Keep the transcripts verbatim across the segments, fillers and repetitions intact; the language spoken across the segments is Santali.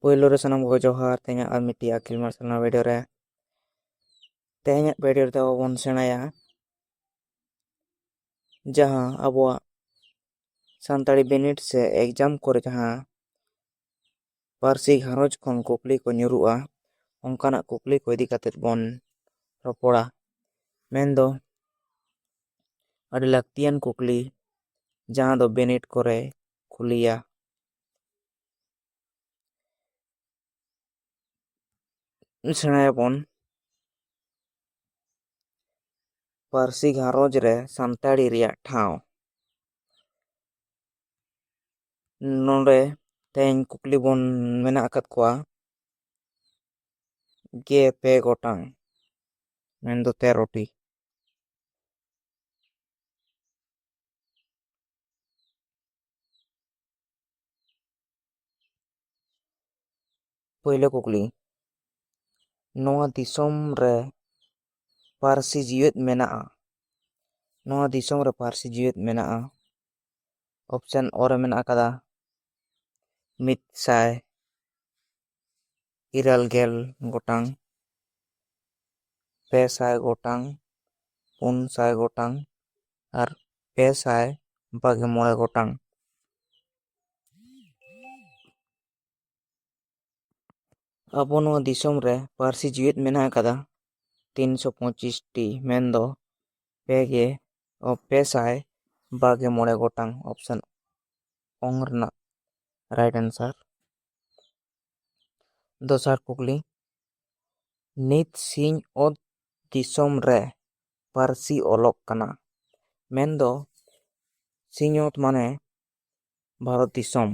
ᱯᱳᱭᱞᱳ ᱨᱮ ᱥᱟᱱᱟᱢ ᱠᱚ ᱡᱚᱦᱟᱨ, ᱛᱮᱦᱮᱧᱟᱜ ᱟᱨ ᱢᱤᱫᱴᱤᱡ ᱟᱹᱠᱷᱤᱞ ᱢᱟᱨᱥᱟᱞ ᱱᱟᱣᱟ ᱵᱷᱤᱰᱤᱭᱳ ᱨᱮ᱾ ᱛᱮᱦᱮᱧᱟᱜ ᱵᱷᱤᱰᱤᱭᱳ ᱨᱮᱫᱚ ᱵᱚᱱ ᱥᱮᱬᱟᱭᱟ ᱡᱟᱦᱟᱸ ᱟᱵᱚᱣᱟᱜ ᱥᱟᱱᱛᱟᱲᱤ ᱵᱤᱱᱤᱰ ᱥᱮ ᱮᱠᱡᱟᱢ ᱠᱚᱨᱮ ᱡᱟᱦᱟᱸ ᱯᱟᱹᱨᱥᱤ ᱜᱷᱟᱨᱚᱸᱡᱽ ᱠᱷᱚᱱ ᱠᱩᱠᱞᱤ ᱠᱚ ᱧᱩᱨᱩᱜᱼᱟ, ᱚᱱᱠᱟᱱᱟᱜ ᱠᱩᱠᱞᱤ ᱠᱚ ᱤᱫᱤ ᱠᱟᱛᱮᱫ ᱵᱚᱱ ᱨᱚᱯᱚᱲᱟ᱾ ᱢᱮᱱᱫᱚ ᱟᱹᱰᱤ ᱞᱟᱹᱠᱛᱤᱭᱟᱱ ᱠᱩᱠᱞᱤ, ᱡᱟᱦᱟᱸ ᱫᱚ ᱵᱤᱱᱤᱰ ᱠᱚᱨᱮ ᱠᱩᱞᱤᱭᱟ᱾ ᱥᱮᱬᱟᱭᱟᱵᱚᱱ ᱯᱟᱹᱨᱥᱤ ᱜᱷᱟᱨᱚᱸᱡᱽ ᱨᱮ ᱥᱟᱱᱛᱟᱲᱤ ᱨᱮᱭᱟᱜ ᱴᱷᱟᱶ᱾ ᱱᱚᱰᱮ ᱛᱮᱦᱮᱧ ᱠᱩᱠᱞᱤ ᱵᱚᱱ ᱢᱮᱱᱟᱜ ᱟᱠᱟᱫ ᱠᱚᱣᱟ ᱜᱮ ᱯᱮ ᱜᱚᱴᱟᱝ, ᱢᱮᱱᱫᱚ ᱛᱮᱨᱚ ᱴᱤ᱾ ᱯᱳᱭᱞᱳ ᱠᱩᱠᱞᱤ, ᱱᱚᱣᱟ ᱫᱤᱥᱚᱢ ᱨᱮ ᱯᱟᱹᱨᱥᱤ ᱡᱤᱣᱮᱫ ᱢᱮᱱᱟᱜᱼᱟ? ᱱᱚᱣᱟ ᱫᱤᱥᱚᱢ ᱨᱮ ᱯᱟᱹᱨᱥᱤ ᱡᱤᱣᱮᱫ ᱢᱮᱱᱟᱜᱼᱟ? ᱚᱯᱥᱮᱱ ᱚ ᱨᱮ ᱢᱮᱱᱟᱜ ᱟᱠᱟᱫᱟ ᱢᱤᱫ ᱥᱟᱭ ᱤᱨᱟᱹᱞ ᱜᱮᱞ ᱜᱚᱴᱟᱝ, ᱯᱮ ᱥᱟᱭ ᱜᱚᱴᱟᱝ, ᱯᱩᱱ ᱥᱟᱭ ᱜᱚᱴᱟᱝ ᱟᱨ ᱯᱮ ᱥᱟᱭ ᱵᱟᱜᱮ ᱢᱚᱬᱮ ᱜᱚᱴᱟᱝ᱾ ᱟᱵᱚ ᱱᱚᱣᱟ ᱫᱤᱥᱚᱢ ᱨᱮ ᱯᱟᱹᱨᱥᱤ ᱡᱤᱣᱮᱫ ᱢᱮᱱᱟᱜ ᱟᱠᱟᱫᱟ ᱛᱤᱱᱥᱚ ᱯᱚᱸᱪᱤᱥ ᱴᱤ, ᱢᱮᱱᱫᱚ ᱯᱮ ᱜᱮ, ᱚ, ᱯᱮ ᱥᱟᱭ ᱵᱟᱜᱮ ᱢᱚᱬᱮ ᱜᱚᱴᱟᱝ᱾ ᱚᱯᱥᱮᱱ ᱚᱝ ᱨᱮᱱᱟᱜ ᱨᱟᱭᱤᱴ ᱟᱱᱥᱟᱨ᱾ ᱫᱚᱥᱟᱨ ᱠᱩᱠᱞᱤ, ᱱᱤᱛ ᱥᱤᱧ ᱚᱛ ᱫᱤᱥᱚᱢ ᱨᱮ ᱯᱟᱹᱨᱥᱤ ᱚᱞᱚᱜ ᱠᱟᱱᱟ? ᱢᱮᱱᱫᱚ ᱥᱤᱧᱚᱛ ᱢᱟᱱᱮ ᱵᱷᱟᱨᱚᱛ ᱫᱤᱥᱚᱢ᱾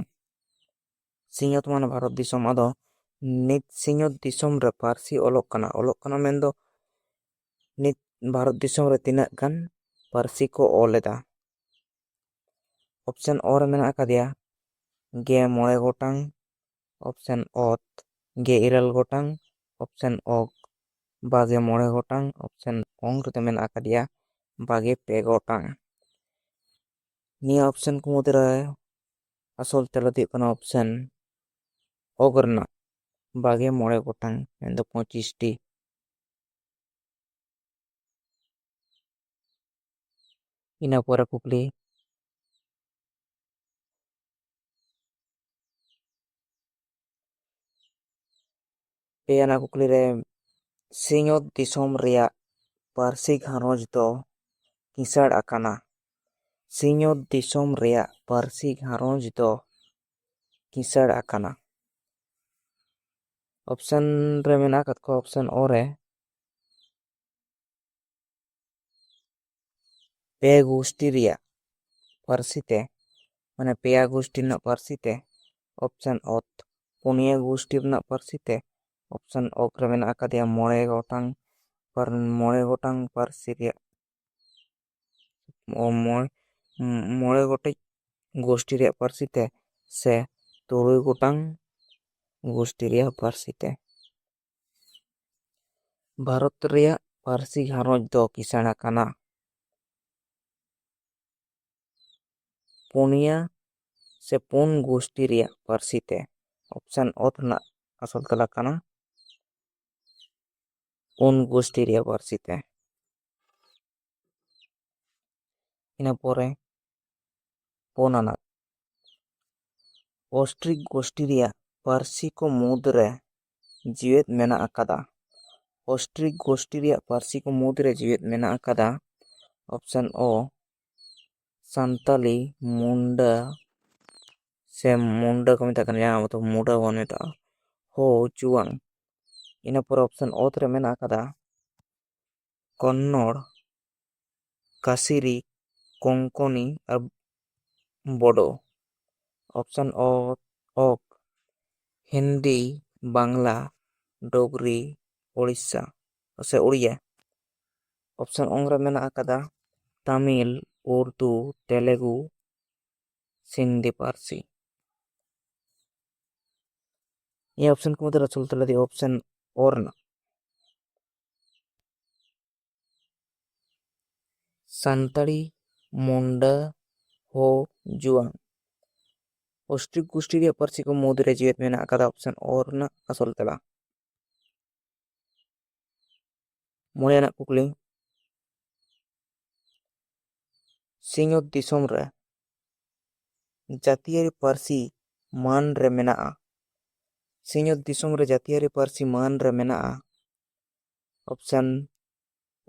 ᱥᱤᱧᱚᱛ ᱢᱟᱱᱮ ᱵᱷᱟᱨᱚᱛ ᱫᱤᱥᱚᱢ᱾ ᱟᱫᱚ ᱱᱤᱛ ᱥᱤᱧᱚᱛ ᱫᱤᱥᱚᱢ ᱨᱮ ᱯᱟᱹᱨᱥᱤ ᱚᱞᱚᱜ ᱠᱟᱱᱟ᱾ ᱚᱞᱚᱜ ᱠᱟᱱᱟ ᱢᱮᱱᱫᱚ ᱱᱤᱛ ᱵᱷᱟᱨᱚᱛ ᱫᱤᱥᱚᱢ ᱨᱮ ᱛᱤᱱᱟᱹᱜ ᱜᱟᱱ ᱯᱟᱹᱨᱥᱤ ᱠᱚ ᱚᱞ ᱮᱫᱟ? ᱚᱯᱥᱮᱱ ᱚ ᱨᱮ ᱢᱮᱱᱟᱜ ᱟᱠᱟᱫᱮᱭᱟ ᱜᱮ ᱢᱚᱬᱮ ᱜᱚᱴᱟᱝ, ᱚᱯᱥᱮᱱ ᱚᱛ ᱜᱮ ᱤᱨᱟᱹᱞ ᱜᱚᱴᱟᱝ, ᱚᱯᱥᱮᱱ ᱚᱠ ᱵᱟᱜᱮ ᱢᱚᱬᱮ ᱜᱚᱴᱟᱝ, ᱚᱯᱥᱮᱱ ᱚᱝ ᱨᱮᱫᱚ ᱢᱮᱱᱟᱜ ᱟᱠᱟᱫᱮᱭᱟ ᱵᱟᱜᱮ ᱯᱮ ᱜᱚᱴᱟᱝ᱾ ᱱᱤᱭᱟᱹ ᱚᱯᱥᱮᱱ ᱠᱚ ᱢᱩᱫᱽᱨᱮ ᱟᱥᱚᱞ ᱛᱮᱞᱟ ᱫᱚ ᱦᱩᱭᱩᱜ ᱠᱟᱱᱟ ᱚᱯᱥᱮᱱ ᱚᱜᱽ ᱨᱮᱱᱟᱜ ᱵᱟᱜᱮ ᱢᱚᱬᱮ ᱜᱚᱴᱟᱝ, ᱢᱮᱱᱫᱚ ᱯᱚᱸᱪᱤᱥ ᱴᱤ᱾ ᱤᱱᱟᱹ ᱯᱚᱨᱮ ᱠᱩᱠᱞᱤ, ᱯᱮ ᱟᱱᱟᱜ ᱠᱩᱠᱞᱤ ᱨᱮ, ᱥᱤᱧᱚᱛ ᱫᱤᱥᱚᱢ ᱨᱮᱭᱟᱜ ᱯᱟᱹᱨᱥᱤ ᱜᱷᱟᱨᱚᱸᱡᱽ ᱫᱚ ᱠᱤᱥᱟᱹᱬ ᱟᱠᱟᱱᱟ? ᱥᱤᱧᱚᱛ ᱫᱤᱥᱚᱢ ᱨᱮᱭᱟᱜ ᱯᱟᱹᱨᱥᱤ ᱜᱷᱟᱨᱚᱸᱡᱽ ᱫᱚ ᱠᱤᱥᱟᱹᱬ ᱟᱠᱟᱱᱟ? ᱚᱯᱥᱮᱱ ᱨᱮ ᱢᱮᱱᱟᱜ ᱟᱠᱟᱫ ᱠᱚᱣᱟ, ᱚᱯᱥᱮᱱ ᱚ ᱨᱮ ᱯᱮ ᱜᱩᱥᱴᱤ ᱨᱮᱭᱟᱜ ᱯᱟᱹᱨᱥᱤ ᱛᱮ, ᱢᱟᱱᱮ ᱯᱮᱭᱟ ᱜᱩᱥᱴᱤ ᱨᱮᱱᱟᱜ ᱯᱟᱹᱨᱥᱤ ᱛᱮ, ᱚᱯᱥᱮᱱ ᱚᱛ ᱯᱩᱱᱭᱟᱹ ᱜᱩᱥᱴᱤ ᱨᱮᱱᱟᱜ ᱯᱟᱹᱨᱥᱤ ᱛᱮ, ᱚᱯᱥᱮᱱ ᱚᱠ ᱨᱮ ᱢᱮᱱᱟᱜ ᱟᱠᱟᱫᱮᱭᱟ ᱢᱚᱬᱮ ᱜᱚᱴᱟᱝ ᱯᱟᱨ-, ᱢᱚᱬᱮ ᱜᱚᱴᱟᱝ ᱯᱟᱹᱨᱥᱤ ᱨᱮᱭᱟᱜ, ᱚ, ᱢᱚᱬ-, ᱢᱚᱬᱮ ᱜᱚᱴᱮᱡ ᱜᱩᱥᱴᱤ ᱨᱮᱭᱟᱜ ᱯᱟᱹᱨᱥᱤ ᱛᱮ ᱥᱮ ᱛᱩᱨᱩᱭ ᱜᱚᱴᱟᱝ ᱜᱩᱥᱴᱤ ᱨᱮᱭᱟᱜ ᱯᱟᱹᱨᱥᱤ ᱛᱮ᱾ ᱵᱷᱟᱨᱚᱛ ᱨᱮᱭᱟᱜ ᱯᱟᱹᱨᱥᱤ ᱜᱷᱟᱨᱚᱸᱡᱽ ᱫᱚ ᱠᱤᱥᱟᱹᱬ ᱟᱠᱟᱱᱟ᱾ ᱯᱩᱱᱭᱟ ᱥᱮ ᱯᱩᱱ ᱜᱩᱥᱴᱤ ᱨᱮᱭᱟᱜ ᱯᱟᱹᱨᱥᱤ ᱛᱮ᱾ ᱚᱯᱥᱮᱱ ᱚᱛ ᱨᱮᱱᱟᱜ ᱟᱥᱚᱞ ᱛᱮᱞᱟ ᱠᱟᱱᱟ ᱯᱩᱱ ᱜᱩᱥᱴᱤ ᱨᱮᱭᱟᱜ ᱯᱟᱹᱨᱥᱤ ᱛᱮ᱾ ᱤᱱᱟᱹ ᱯᱚᱨᱮ ᱯᱩᱱ ᱟᱱᱟᱜ, ᱚᱥᱴᱨᱤᱠ ᱜᱳᱥᱴᱤ ᱨᱮᱭᱟᱜ ᱯᱟᱹᱨᱥᱤ ᱠᱚ ᱢᱩᱫᱽᱨᱮ ᱡᱤᱣᱮᱫ ᱢᱮᱱᱟᱜ ᱟᱠᱟᱫᱟ᱾ ᱚᱥᱴᱨᱤᱠ ᱜᱳᱥᱴᱤ ᱨᱮᱭᱟᱜ ᱯᱟᱹᱨᱥᱤ ᱠᱚ ᱢᱩᱫᱽᱨᱮ ᱡᱤᱣᱮᱫ ᱢᱮᱱᱟᱜ ᱟᱠᱟᱫᱟ᱾ ᱚᱯᱥᱮᱱ ᱚ, ᱥᱟᱱᱛᱟᱞᱤ, ᱢᱩᱱᱰᱟ, ᱥᱮ ᱢᱩᱱᱰᱟ ᱠᱚ ᱢᱮᱛᱟᱜ ᱠᱟᱱᱟ, ᱡᱟᱦᱟᱸ ᱟᱵᱚ ᱫᱚ ᱢᱩᱰᱟᱹ ᱵᱚᱱ ᱢᱮᱛᱟᱜᱼᱟ, ᱦᱳ, ᱡᱩᱣᱟᱝ᱾ ᱤᱱᱟᱹ ᱯᱚᱨᱮ ᱚᱯᱥᱮᱱ ᱚᱛ ᱨᱮ ᱢᱮᱱᱟᱜ ᱟᱠᱟᱫᱟ ᱠᱚᱱᱱᱚᱲ, ᱠᱟᱥᱤᱨᱤ, ᱠᱚᱝᱠᱚᱱᱤ ᱟᱨ ᱵᱳᱰᱳ᱾ ᱚᱯᱥᱮᱱ ᱚ, ᱚᱠ, ᱦᱤᱱᱫᱤ, ᱵᱟᱝᱞᱟ, ᱰᱳᱜᱽᱨᱤ, ᱳᱲᱤᱥᱥᱟ ᱥᱮ ᱳᱲᱤᱭᱟ᱾ ᱚᱯᱥᱮᱱ ᱚᱝ ᱨᱮ ᱢᱮᱱᱟᱜ ᱟᱠᱟᱫᱟ ᱛᱟᱢᱤᱞ, ᱩᱨᱫᱩ, ᱛᱮᱞᱮᱜᱩ, ᱥᱤᱱᱫᱷᱤ ᱯᱟᱹᱨᱥᱤ᱾ ᱱᱤᱭᱟᱹ ᱚᱯᱥᱮᱱ ᱠᱚ ᱢᱚᱫᱽᱫᱷᱮ ᱨᱮ ᱟᱥᱚᱞ ᱛᱮᱞᱟ ᱫᱚ ᱚᱯᱥᱮᱱ ᱚ ᱨᱮᱱᱟᱜ᱾ ᱥᱟᱱᱛᱟᱲᱤ, ᱢᱩᱱᱰᱟ, ᱦᱳ, ᱡᱩᱣᱟᱝ᱾ ᱚᱥᱴᱨᱤᱠ ᱜᱳᱥᱴᱤ ᱨᱮᱭᱟᱜ ᱯᱟᱹᱨᱥᱤ ᱠᱚ ᱢᱩᱫᱽᱨᱮ ᱡᱮᱣᱮᱫ ᱢᱮᱱᱟᱜ ᱟᱠᱟᱫᱟ᱾ ᱚᱯᱥᱮᱱ ᱚ ᱨᱮᱱᱟᱜ ᱟᱥᱚᱞ ᱛᱮᱞᱟ᱾ ᱢᱚᱬᱮ ᱟᱱᱟᱜ ᱠᱩᱠᱞᱤ, ᱥᱤᱧᱚᱛ ᱫᱤᱥᱚᱢ ᱨᱮ ᱡᱟᱹᱛᱤᱭᱟᱹᱨᱤ ᱯᱟᱹᱨᱥᱤ ᱢᱟᱹᱱ ᱨᱮ ᱢᱮᱱᱟᱜᱼᱟ? ᱥᱤᱧᱚᱛ ᱫᱤᱥᱚᱢ ᱨᱮ ᱡᱟᱹᱛᱤᱭᱟᱹᱨᱤ ᱯᱟᱹᱨᱥᱤ ᱢᱟᱹᱱ ᱨᱮ ᱢᱮᱱᱟᱜᱼᱟ? ᱚᱯᱥᱮᱱ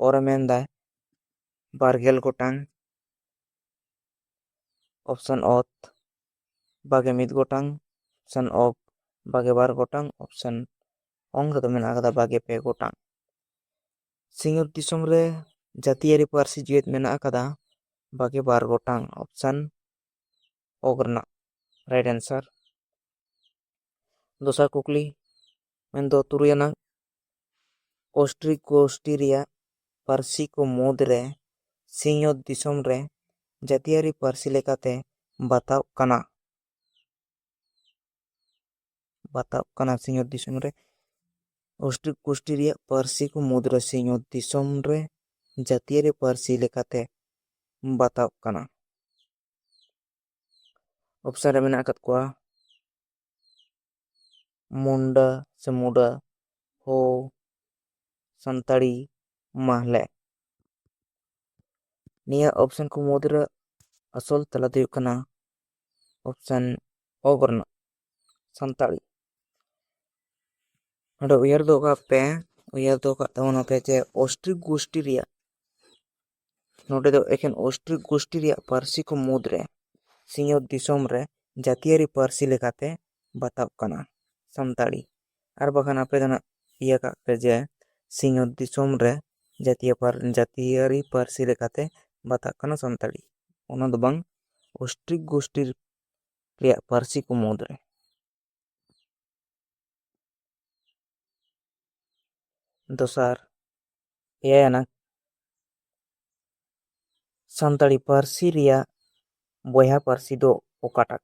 ᱚ ᱨᱮ ᱢᱮᱱᱫᱟᱭ ᱵᱟᱨ ᱜᱮᱞ ᱜᱚᱴᱟᱝ, ᱚᱯᱥᱮᱱ ᱚᱛ ᱵᱟᱜᱮ ᱢᱤᱫ ᱜᱚᱴᱟᱝ, ᱚᱯᱥᱮᱱ ᱚᱯᱷ ᱵᱟᱜᱮ ᱵᱟᱨ ᱜᱚᱴᱟᱝ, ᱚᱯᱥᱮᱱ ᱚᱝ ᱨᱮᱫᱚ ᱢᱮᱱᱟᱜ ᱟᱠᱟᱫᱟ ᱵᱟᱜᱮ ᱯᱮ ᱜᱚᱴᱟᱝ᱾ ᱥᱤᱧᱚᱛ ᱫᱤᱥᱚᱢ ᱨᱮ ᱡᱟᱹᱛᱤᱭᱟᱹᱨᱤ ᱯᱟᱹᱨᱥᱤ ᱡᱮᱣᱮᱫ ᱢᱮᱱᱟᱜ ᱟᱠᱟᱫᱟ ᱵᱟᱜᱮ ᱵᱟᱨ ᱜᱚᱴᱟᱝ, ᱚᱯᱥᱮᱱ ᱚᱜ ᱨᱮᱱᱟᱜ ᱨᱟᱭᱤᱴ ᱟᱱᱥᱟᱨ᱾ ᱫᱚᱥᱟᱨ ᱠᱩᱠᱞᱤ ᱢᱮᱱᱫᱚ ᱛᱩᱨᱩᱭ ᱟᱱᱟᱜ, ᱚᱥᱴᱨᱤᱠ ᱜᱳᱥᱴᱤ ᱨᱮᱭᱟᱜ ᱯᱟᱹᱨᱥᱤ ᱠᱚ ᱢᱩᱫᱽᱨᱮ ᱥᱤᱧᱚᱛ ᱫᱤᱥᱚᱢ ᱨᱮ ᱡᱟᱹᱛᱤᱭᱟᱹᱨᱤ ᱯᱟᱹᱨᱥᱤ ᱞᱮᱠᱟᱛᱮ ᱵᱟᱛᱟᱣ ᱠᱟᱱᱟ᱾ ᱵᱟᱛᱟᱣ ᱠᱟᱱᱟ ᱥᱤᱧᱚᱛ ᱫᱤᱥᱚᱢ ᱨᱮ ᱚᱥᱴᱨᱤᱠ ᱜᱳᱥᱴᱤ ᱨᱮᱭᱟᱜ ᱯᱟᱹᱨᱥᱤ ᱠᱚ ᱢᱩᱫᱽᱨᱮ ᱥᱤᱧᱚᱛ ᱫᱤᱥᱚᱢ ᱨᱮ ᱡᱟᱹᱛᱤᱭᱟᱹᱨᱤ ᱯᱟᱹᱨᱥᱤ ᱞᱮᱠᱟᱛᱮ ᱵᱟᱛᱟᱣ ᱠᱟᱱᱟ᱾ ᱚᱯᱥᱮᱱ ᱨᱮ ᱢᱮᱱᱟᱜ ᱟᱠᱟᱫ ᱠᱚᱣᱟ ᱢᱩᱱᱰᱟ ᱥᱮ ᱢᱩᱰᱟ, ᱦᱳ, ᱥᱟᱱᱛᱟᱲᱤ, ᱢᱟᱦᱞᱮ᱾ ᱱᱤᱭᱟᱹ ᱚᱯᱥᱮᱱ ᱠᱚ ᱢᱩᱫᱽᱨᱮ ᱟᱥᱚᱞ ᱛᱮᱞᱟ ᱫᱚ ᱦᱩᱭᱩᱜ ᱠᱟᱱᱟ ᱚᱯᱥᱮᱱ ᱚ ᱨᱮᱱᱟᱜ ᱥᱟᱱᱛᱟᱲᱤ᱾ ᱱᱚᱰᱮ ᱩᱭᱦᱟᱹᱨ ᱫᱚᱦᱚ ᱠᱟᱜ ᱯᱮ, ᱩᱭᱦᱟᱹᱨ ᱫᱚᱦᱚ ᱠᱟᱜ ᱛᱟᱵᱚᱱᱟᱯᱮ ᱡᱮ ᱚᱥᱴᱨᱤᱠ ᱜᱳᱥᱴᱤ ᱨᱮᱭᱟᱜ, ᱱᱚᱰᱮ ᱫᱚ ᱮᱠᱮᱱ ᱚᱥᱴᱨᱤᱠ ᱜᱳᱥᱴᱤ ᱨᱮᱭᱟᱜ ᱯᱟᱹᱨᱥᱤ ᱠᱚ ᱢᱩᱫᱽᱨᱮ ᱥᱤᱧᱚᱛ ᱫᱤᱥᱚᱢ ᱨᱮ ᱡᱟᱹᱛᱤᱭᱟᱹᱨᱤ ᱯᱟᱹᱨᱥᱤ ᱞᱮᱠᱟᱛᱮ ᱵᱟᱛᱟᱣ ᱠᱟᱱᱟ ᱥᱟᱱᱛᱟᱲᱤ᱾ ᱟᱨ ᱵᱟᱠᱷᱟᱱ ᱟᱯᱮ ᱫᱚ ᱱᱟᱜ ᱤᱭᱟᱹ ᱠᱟᱜ ᱯᱮ ᱡᱮ ᱥᱤᱧᱚᱛ ᱫᱤᱥᱚᱢ ᱨᱮ ᱡᱟᱹᱛᱤᱭᱟᱹ ᱯᱟᱨ-, ᱡᱟᱹᱛᱤᱭᱟᱹᱨᱤ ᱯᱟᱹᱨᱥᱤ ᱞᱮᱠᱟᱛᱮ ᱵᱟᱛᱟᱜ ᱠᱟᱱᱟ ᱥᱟᱱᱛᱟᱲᱤ, ᱚᱱᱟ ᱫᱚ ᱵᱟᱝ, ᱚᱥᱴᱨᱤᱠ ᱜᱳᱥᱴᱤ ᱨᱮᱭᱟᱜ ᱯᱟᱹᱨᱥᱤ ᱠᱚ ᱢᱩᱫᱽᱨᱮ᱾ ᱫᱚᱥᱟᱨ, ᱮᱭᱟᱭ ᱟᱱᱟᱜ, ᱥᱟᱱᱛᱟᱲᱤ ᱯᱟᱹᱨᱥᱤ ᱨᱮᱭᱟᱜ ᱵᱚᱭᱦᱟ ᱯᱟᱹᱨᱥᱤ ᱫᱚ ᱚᱠᱟᱴᱟᱜ?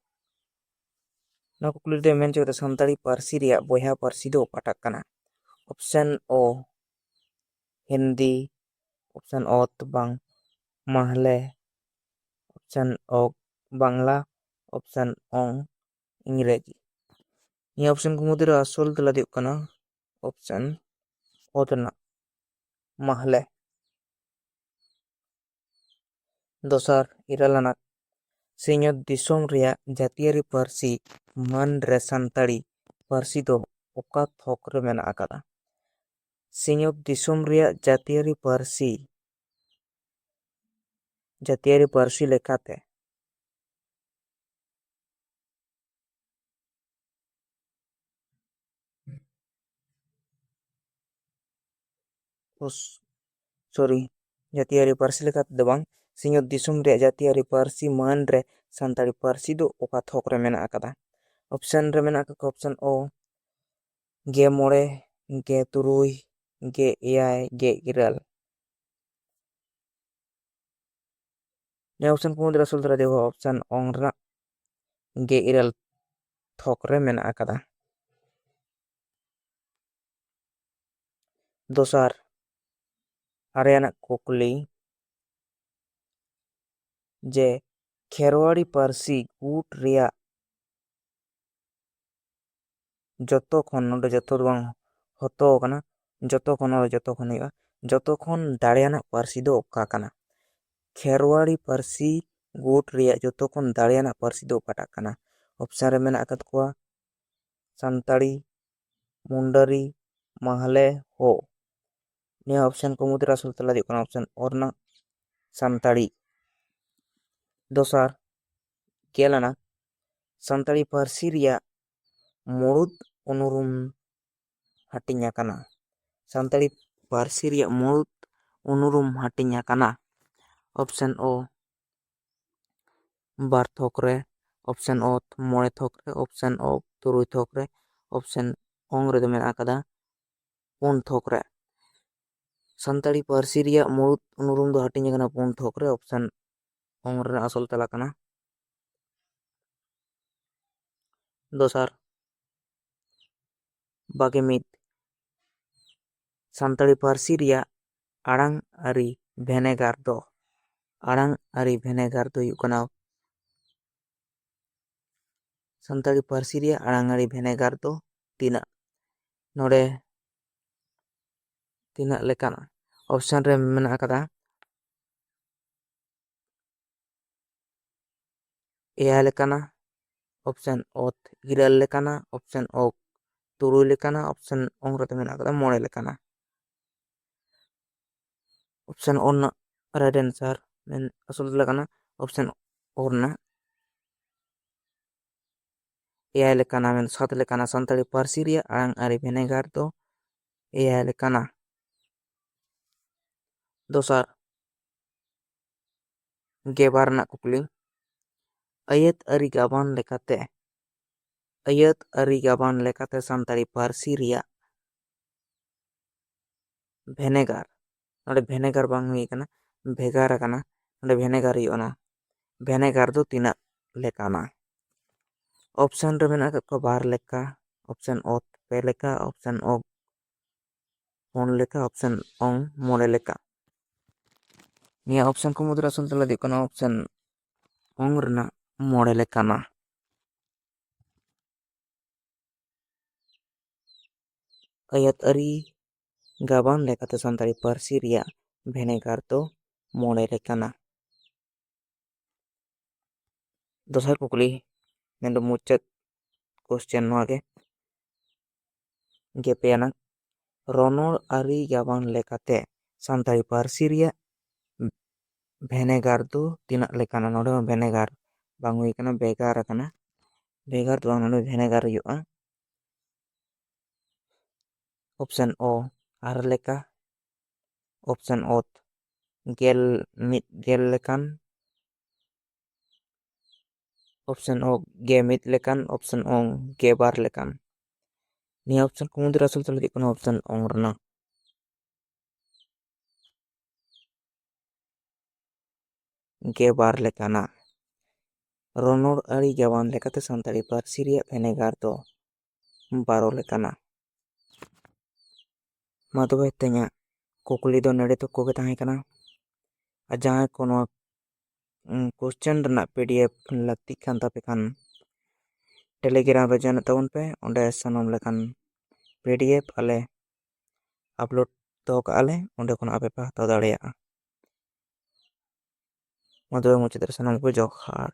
ᱱᱚᱣᱟ ᱠᱩᱠᱞᱤ ᱨᱮᱫᱚ ᱢᱮᱱ ᱦᱚᱪᱚ ᱠᱟᱫᱟ, ᱥᱟᱱᱛᱟᱲᱤ ᱯᱟᱹᱨᱥᱤ ᱨᱮᱭᱟᱜ ᱵᱚᱭᱦᱟ ᱯᱟᱹᱨᱥᱤ ᱫᱚ ᱚᱠᱟᱴᱟᱜ ᱠᱟᱱᱟ? ᱚᱯᱥᱮᱱ ᱚ, ᱦᱤᱱᱫᱤ, ᱚᱯᱥᱮᱱ ᱚᱛ ᱵᱟᱝ ᱢᱟᱦᱞᱮ, ᱚᱯᱥᱮᱱ ᱚ ᱵᱟᱝᱞᱟ, ᱚᱯᱥᱮᱱ ᱚᱝ ᱤᱝᱨᱮᱡᱤ᱾ ᱱᱤᱭᱟᱹ ᱚᱯᱥᱮᱱ ᱠᱚ ᱢᱩᱫᱽᱨᱮ ᱟᱥᱚᱞ ᱛᱮᱞᱟ ᱫᱚ ᱦᱩᱭᱩᱜ ᱠᱟᱱᱟ ᱚᱯᱥᱮᱱ ᱚᱛ ᱨᱮᱱᱟᱜ ᱢᱟᱦᱞᱮ᱾ ᱫᱚᱥᱟᱨ, ᱤᱨᱟᱹᱞ ᱟᱱᱟᱜ, ᱥᱤᱧᱚᱛ ᱫᱤᱥᱚᱢ ᱨᱮᱭᱟᱜ ᱡᱟᱹᱛᱤᱭᱟᱹᱨᱤ ᱯᱟᱹᱨᱥᱤ ᱢᱟᱹᱱ ᱨᱮ ᱥᱟᱱᱛᱟᱲᱤ ᱯᱟᱹᱨᱥᱤ ᱫᱚ ᱚᱠᱟ ᱛᱷᱚᱠ ᱨᱮ ᱢᱮᱱᱟᱜ ᱟᱠᱟᱫᱟ? ᱥᱤᱧᱚᱛ ᱫᱤᱥᱚᱢ ᱨᱮᱭᱟᱜ ᱡᱟᱹᱛᱤᱭᱟᱹᱨᱤ ᱯᱟᱹᱨᱥᱤ, ᱡᱟᱹᱛᱤᱭᱟᱹᱨᱤ ᱯᱟᱹᱨᱥᱤ ᱞᱮᱠᱟᱛᱮ ᱳᱥ-, ᱥᱚᱨᱤ, ᱡᱟᱹᱛᱤᱭᱟᱹᱨᱤ ᱯᱟᱹᱨᱥᱤ ᱞᱮᱠᱟ ᱛᱮᱫᱚ ᱵᱟᱝ, ᱥᱤᱧᱚᱛ ᱫᱤᱥᱚᱢ ᱨᱮᱭᱟᱜ ᱡᱟᱹᱛᱤᱭᱟᱹᱨᱤ ᱯᱟᱹᱨᱥᱤ ᱢᱟᱹᱱ ᱨᱮ ᱥᱟᱱᱛᱟᱲᱤ ᱯᱟᱹᱨᱥᱤ ᱫᱚ ᱚᱠᱟ ᱛᱷᱚᱠ ᱨᱮ ᱢᱮᱱᱟᱜ ᱟᱠᱟᱫᱟ? ᱚᱯᱥᱮᱱ ᱨᱮ ᱢᱮᱱᱟᱜ ᱟᱠᱟᱫ ᱠᱚᱣᱟ ᱚᱯᱥᱮᱱ ᱚ, ᱜᱮ ᱢᱚᱬᱮ, ᱜᱮ ᱛᱩᱨᱩᱭ, ᱜᱮ ᱮᱭᱟᱭ, ᱜᱮ ᱤᱨᱟᱹᱞ᱾ ᱱᱤᱭᱟᱹ ᱚᱯᱥᱮᱱ ᱠᱚ ᱢᱩᱫᱽᱨᱮ ᱟᱥᱚᱞ ᱫᱷᱟᱨᱟ ᱫᱚ ᱚᱯᱥᱮᱱ ᱚᱝ ᱨᱮᱱᱟᱜ ᱜᱮ ᱤᱨᱟᱹᱞ ᱛᱷᱚᱠ ᱨᱮ ᱢᱮᱱᱟᱜ ᱟᱠᱟᱫᱟ᱾ ᱫᱚᱥᱟᱨ, ᱟᱨᱮ ᱟᱱᱟᱜ ᱠᱩᱠᱞᱤ ᱡᱮ ᱠᱷᱮᱨᱣᱟᱲᱤ ᱯᱟᱹᱨᱥᱤ ᱜᱩᱴ ᱨᱮᱭᱟᱜ ᱡᱚᱛᱚ ᱠᱷᱚᱱ, ᱱᱚᱰᱮ ᱡᱚᱛᱚ ᱫᱚ ᱵᱟᱝ, ᱦᱚᱛᱚ ᱠᱟᱱᱟ, ᱡᱚᱛᱚ ᱠᱷᱚᱱ, ᱱᱚᱰᱮ ᱡᱚᱛᱚ ᱠᱷᱚᱱ ᱦᱩᱭᱩᱜᱼᱟ, ᱡᱚᱛᱚ ᱠᱷᱚᱱ ᱫᱟᱲᱮᱭᱟᱱᱟᱜ ᱯᱟᱹᱨᱥᱤ ᱫᱚ ᱚᱠᱟ ᱠᱟᱱᱟ? ᱠᱷᱮᱨᱣᱟᱲᱤ ᱯᱟᱹᱨᱥᱤ ᱜᱩᱴ ᱨᱮᱭᱟᱜ ᱡᱚᱛᱚ ᱠᱷᱚᱱ ᱫᱟᱲᱮᱭᱟᱱᱟᱜ ᱯᱟᱹᱨᱥᱤ ᱫᱚ ᱚᱠᱟᱴᱟᱜ ᱠᱟᱱᱟ? ᱚᱯᱥᱮᱱ ᱨᱮ ᱢᱮᱱᱟᱜ ᱟᱠᱟᱫ ᱠᱚᱣᱟ ᱥᱟᱱᱛᱟᱲᱤ, ᱢᱩᱱᱰᱟᱹᱨᱤ, ᱢᱟᱦᱞᱮ, ᱦᱳ᱾ ᱱᱤᱭᱟᱹ ᱚᱯᱥᱮᱱ ᱠᱚ ᱢᱩᱫᱽᱨᱮ ᱟᱥᱚᱞ ᱛᱮᱞᱟ ᱫᱚ ᱦᱩᱭᱩᱜ ᱠᱟᱱᱟ ᱚᱯᱥᱮᱱ ᱚ ᱨᱮᱱᱟᱜ ᱥᱟᱱᱛᱟᱲᱤ᱾ ᱫᱚᱥᱟᱨ, ᱜᱮᱞ ᱟᱱᱟᱜ, ᱥᱟᱱᱛᱟᱲᱤ ᱯᱟᱹᱨᱥᱤ ᱨᱮᱭᱟᱜ ᱢᱩᱲᱩᱫ ᱩᱱᱩᱨᱩᱢ ᱦᱟᱹᱴᱤᱧ ᱟᱠᱟᱱᱟ᱾ ᱥᱟᱱᱛᱟᱲᱤ ᱯᱟᱹᱨᱥᱤ ᱨᱮᱭᱟᱜ ᱢᱩᱲᱩᱫ ᱩᱱᱩᱨᱩᱢ ᱦᱟᱹᱴᱤᱧ ᱟᱠᱟᱱᱟ᱾ ᱚᱯᱥᱮᱱ ᱚ, ᱵᱟᱨ ᱛᱷᱚᱠ ᱨᱮ, ᱚᱯᱥᱮᱱ ᱚ, ᱢᱚᱬᱮ ᱛᱷᱚᱠ ᱨᱮ, ᱚᱯᱥᱮᱱ ᱚ, ᱛᱩᱨᱩᱭ ᱛᱷᱚᱠ ᱨᱮ, ᱚᱯᱥᱮᱱ ᱚᱝ ᱨᱮᱫᱚ ᱢᱮᱱᱟᱜ ᱟᱠᱟᱫᱟ ᱯᱩᱱ ᱛᱷᱚᱠ ᱨᱮ᱾ ᱥᱟᱱᱛᱟᱲᱤ ᱯᱟᱹᱨᱥᱤ ᱨᱮᱭᱟᱜ ᱢᱩᱲᱩᱫ ᱩᱱᱩᱨᱩᱢ ᱫᱚ ᱦᱟᱹᱴᱤᱧ ᱟᱠᱟᱱᱟ ᱯᱩᱱ ᱛᱷᱚᱠ ᱨᱮ, ᱚᱯᱥᱮᱱ ᱚᱝ ᱨᱮᱱᱟᱜ ᱟᱥᱚᱞ ᱛᱮᱞᱟ ᱠᱟᱱᱟ᱾ ᱫᱚᱥᱟᱨ, ᱵᱟᱜᱮ ᱢᱤᱫ, ᱥᱟᱱᱛᱟᱲᱤ ᱯᱟᱹᱨᱥᱤ ᱨᱮᱭᱟᱜ ᱟᱲᱟᱝ ᱟᱹᱨᱤ ᱵᱷᱮᱱᱮᱜᱟᱨ ᱫᱚ, ᱟᱲᱟᱝ ᱟᱹᱨᱤ ᱵᱷᱮᱱᱮᱜᱟᱨ ᱫᱚ ᱦᱩᱭᱩᱜ ᱠᱟᱱᱟ ᱥᱟᱱᱛᱟᱲᱤ ᱯᱟᱹᱨᱥᱤ ᱨᱮᱭᱟᱜ ᱟᱲᱟᱝ ᱟᱹᱨᱤ ᱵᱷᱮᱱᱮᱜᱟᱨ ᱫᱚ ᱛᱤᱱᱟᱹᱜ? ᱱᱚᱰᱮ ᱛᱤᱱᱟᱹᱜ ᱞᱮᱠᱟᱱᱟ? ᱚᱯᱥᱮᱱ ᱨᱮ ᱢᱮᱱᱟᱜ ᱟᱠᱟᱫᱟ ᱮᱭᱟᱭ ᱞᱮᱠᱟᱱᱟ, ᱚᱯᱥᱮᱱ ᱚᱛ ᱤᱨᱟᱹᱞ ᱞᱮᱠᱟᱱᱟ, ᱚᱯᱥᱮᱱ ᱚᱠ ᱛᱩᱨᱩᱭ ᱞᱮᱠᱟᱱᱟ, ᱚᱯᱥᱮᱱ ᱚᱝ ᱨᱮᱫᱚ ᱢᱮᱱᱟᱜ ᱟᱠᱟᱫᱟ ᱢᱚᱬᱮ ᱞᱮᱠᱟᱱᱟ᱾ ᱚᱯᱥᱮᱱ ᱚ ᱨᱮᱱᱟᱜ ᱨᱟᱭᱤᱴ ᱮᱱᱥᱟᱨ ᱢᱮᱱ ᱟᱥᱚᱞ ᱛᱮᱞᱟ ᱠᱟᱱᱟ ᱚᱯᱥᱮᱱ ᱚ ᱨᱮᱱᱟᱜ ᱮᱭᱟᱭ ᱞᱮᱠᱟᱱᱟ ᱢᱮᱱ ᱥᱟᱛ ᱞᱮᱠᱟᱱᱟ᱾ ᱥᱟᱱᱛᱟᱲᱤ ᱯᱟᱹᱨᱥᱤ ᱨᱮᱭᱟᱜ ᱟᱲᱟᱝ ᱟᱹᱨᱤ ᱵᱷᱮᱱᱮᱜᱟᱨ ᱫᱚ ᱮᱭᱟᱭ ᱞᱮᱠᱟᱱᱟ᱾ ᱫᱚᱥᱟᱨ, ᱜᱮᱵᱟᱨ ᱨᱮᱱᱟᱜ ᱠᱩᱠᱞᱤ, ᱟᱹᱭᱟᱹᱛ ᱟᱹᱨᱤ ᱜᱟᱵᱟᱱ ᱞᱮᱠᱟᱛᱮ, ᱟᱹᱭᱟᱹᱛ ᱟᱹᱨᱤ ᱜᱟᱵᱟᱱ ᱞᱮᱠᱟᱛᱮ ᱥᱟᱱᱛᱟᱲᱤ ᱯᱟᱹᱨᱥᱤ ᱨᱮᱭᱟᱜ ᱵᱷᱮᱱᱮᱜᱟᱨ, ᱱᱚᱰᱮ ᱵᱷᱮᱱᱮᱜᱟᱨ ᱵᱟᱝ ᱦᱩᱭ ᱟᱠᱟᱱᱟ, ᱵᱷᱮᱜᱟᱨ ᱟᱠᱟᱱᱟ, ᱱᱚᱰᱮ ᱵᱷᱮᱱᱮᱜᱟᱨ ᱦᱩᱭᱩᱜᱼᱟ᱾ ᱱᱚᱣᱟ ᱵᱷᱮᱱᱮᱜᱟᱨ ᱫᱚ ᱛᱤᱱᱟᱹᱜ ᱞᱮᱠᱟᱱᱟ? ᱚᱯᱥᱮᱱ ᱨᱮ ᱢᱮᱱᱟᱜ ᱟᱠᱟᱫ ᱠᱚᱣᱟ ᱵᱟᱨ ᱞᱮᱠᱟ, ᱚᱯᱥᱮᱱ ᱚᱛ ᱯᱮ ᱞᱮᱠᱟ, ᱚᱯᱥᱮᱱ ᱚᱜ ᱯᱩᱱ ᱞᱮᱠᱟ, ᱚᱯᱥᱮᱱ ᱚᱝ ᱢᱚᱬᱮ ᱞᱮᱠᱟ᱾ ᱱᱤᱭᱟᱹ ᱚᱯᱥᱮᱱ ᱠᱚ ᱢᱩᱫᱽᱨᱮ ᱟᱥᱚᱞ ᱛᱮᱞᱟ ᱫᱚ ᱦᱩᱭᱩᱜ ᱠᱟᱱᱟ ᱚᱯᱥᱮᱱ ᱚᱝ ᱨᱮᱱᱟᱜ ᱢᱚᱬᱮ ᱞᱮᱠᱟᱱᱟ᱾ ᱟᱹᱭᱟᱹᱛ ᱟᱹᱨᱤ ᱜᱟᱵᱟᱱ ᱞᱮᱠᱟᱛᱮ ᱥᱟᱱᱛᱟᱲᱤ ᱯᱟᱹᱨᱥᱤ ᱨᱮᱭᱟᱜ ᱵᱷᱮᱱᱮᱜᱟᱨ ᱫᱚ ᱢᱚᱬᱮ ᱞᱮᱠᱟᱱᱟ᱾ ᱫᱚᱥᱟᱨ ᱠᱩᱠᱞᱤ, ᱢᱮᱱᱫᱚ ᱢᱩᱪᱟᱹᱫ ᱠᱚᱥᱪᱮᱱ ᱱᱚᱣᱟ ᱜᱮ, ᱜᱮᱯᱮ ᱟᱱᱟᱜ, ᱨᱚᱱᱚᱲ ᱟᱹᱨᱤ ᱜᱟᱵᱟᱱ ᱞᱮᱠᱟᱛᱮ ᱥᱟᱱᱛᱟᱲᱤ ᱯᱟᱹᱨᱥᱤ ᱨᱮᱭᱟᱜ ᱵᱷᱮᱱᱮᱜᱟᱨ ᱫᱚ ᱛᱤᱱᱟᱹᱜ ᱞᱮᱠᱟᱱᱟ? ᱱᱚᱰᱮ ᱦᱚᱸ ᱵᱷᱮᱱᱮᱜᱟᱨ ᱵᱟᱝ ᱦᱩᱭ ᱟᱠᱟᱱᱟ, ᱵᱷᱮᱜᱟᱨ ᱟᱠᱟᱱᱟ᱾ ᱵᱷᱮᱜᱟᱨ ᱫᱚ ᱵᱟᱝ, ᱱᱚᱰᱮ ᱵᱷᱮᱱᱮᱜᱟᱨ ᱦᱩᱭᱩᱜᱼᱟ᱾ ᱚᱯᱥᱮᱱ ᱚ ᱟᱨ ᱞᱮᱠᱟ, ᱚᱯᱥᱮᱱ ᱚᱛ ᱜᱮᱞ ᱢᱤᱫ ᱜᱮᱞ ᱞᱮᱠᱟᱱ, ᱚᱯᱥᱮᱱ ᱚ ᱜᱮ ᱢᱤᱫ ᱞᱮᱠᱟᱱ, ᱚᱯᱥᱮᱱ ᱚᱝ ᱜᱮ ᱵᱟᱨ ᱞᱮᱠᱟᱱ᱾ ᱱᱤᱭᱟᱹ ᱚᱯᱥᱮᱱ ᱠᱚ ᱢᱩᱫᱽᱨᱮ ᱟᱥᱚᱞ ᱛᱮᱞᱟ ᱦᱩᱭᱩᱜ ᱠᱟᱱᱟ ᱚᱯᱥᱮᱱ ᱚᱝ ᱨᱮᱱᱟᱜ ᱜᱮ ᱵᱟᱨ ᱞᱮᱠᱟᱱᱟ᱾ ᱨᱚᱱᱚᱲ ᱟᱹᱨᱤ ᱜᱟᱵᱟᱱ ᱞᱮᱠᱟᱛᱮ ᱥᱟᱱᱛᱟᱲᱤ ᱯᱟᱹᱨᱥᱤ ᱨᱮᱭᱟᱜ ᱵᱷᱮᱱᱮᱜᱟᱨ ᱫᱚ ᱵᱟᱨᱚ ᱞᱮᱠᱟᱱᱟ᱾ ᱢᱟ ᱛᱚᱵᱮ ᱛᱮᱦᱮᱧᱟᱜ ᱠᱩᱠᱞᱤ ᱫᱚ ᱱᱚᱰᱮ ᱛᱚᱠᱠᱚ ᱜᱮ ᱛᱟᱦᱮᱸ ᱠᱟᱱᱟ᱾ ᱟᱨ ᱡᱟᱦᱟᱸᱭ ᱠᱚ ᱱᱚᱣᱟ, ᱩᱸ, ᱠᱚᱥᱪᱮᱱ ᱨᱮᱱᱟᱜ ᱯᱤ ᱰᱤ ᱮᱯᱷ ᱞᱟᱹᱠᱛᱤᱜ ᱠᱟᱱ ᱛᱟᱯᱮ ᱠᱷᱟᱱ, ᱴᱮᱞᱤᱜᱨᱟᱢ ᱨᱮ ᱡᱚᱭᱮᱱᱚᱜ ᱛᱟᱵᱚᱱ ᱯᱮ᱾ ᱚᱸᱰᱮ ᱥᱟᱱᱟᱢ ᱞᱮᱠᱟᱱ ᱯᱤᱰᱤᱮᱯᱷ ᱟᱞᱮ ᱟᱯᱞᱳᱰ ᱫᱚᱦᱚ ᱠᱟᱜᱼᱟ ᱞᱮ, ᱚᱸᱰᱮ ᱠᱷᱚᱱ ᱟᱯᱮ ᱯᱮ ᱦᱟᱛᱟᱣ ᱫᱟᱲᱮᱭᱟᱜᱼᱟ᱾ ᱢᱟ ᱛᱚᱵᱮ ᱢᱩᱪᱟᱹᱫ ᱨᱮ ᱥᱟᱱᱟᱢ ᱠᱚ ᱡᱚᱦᱟᱨ᱾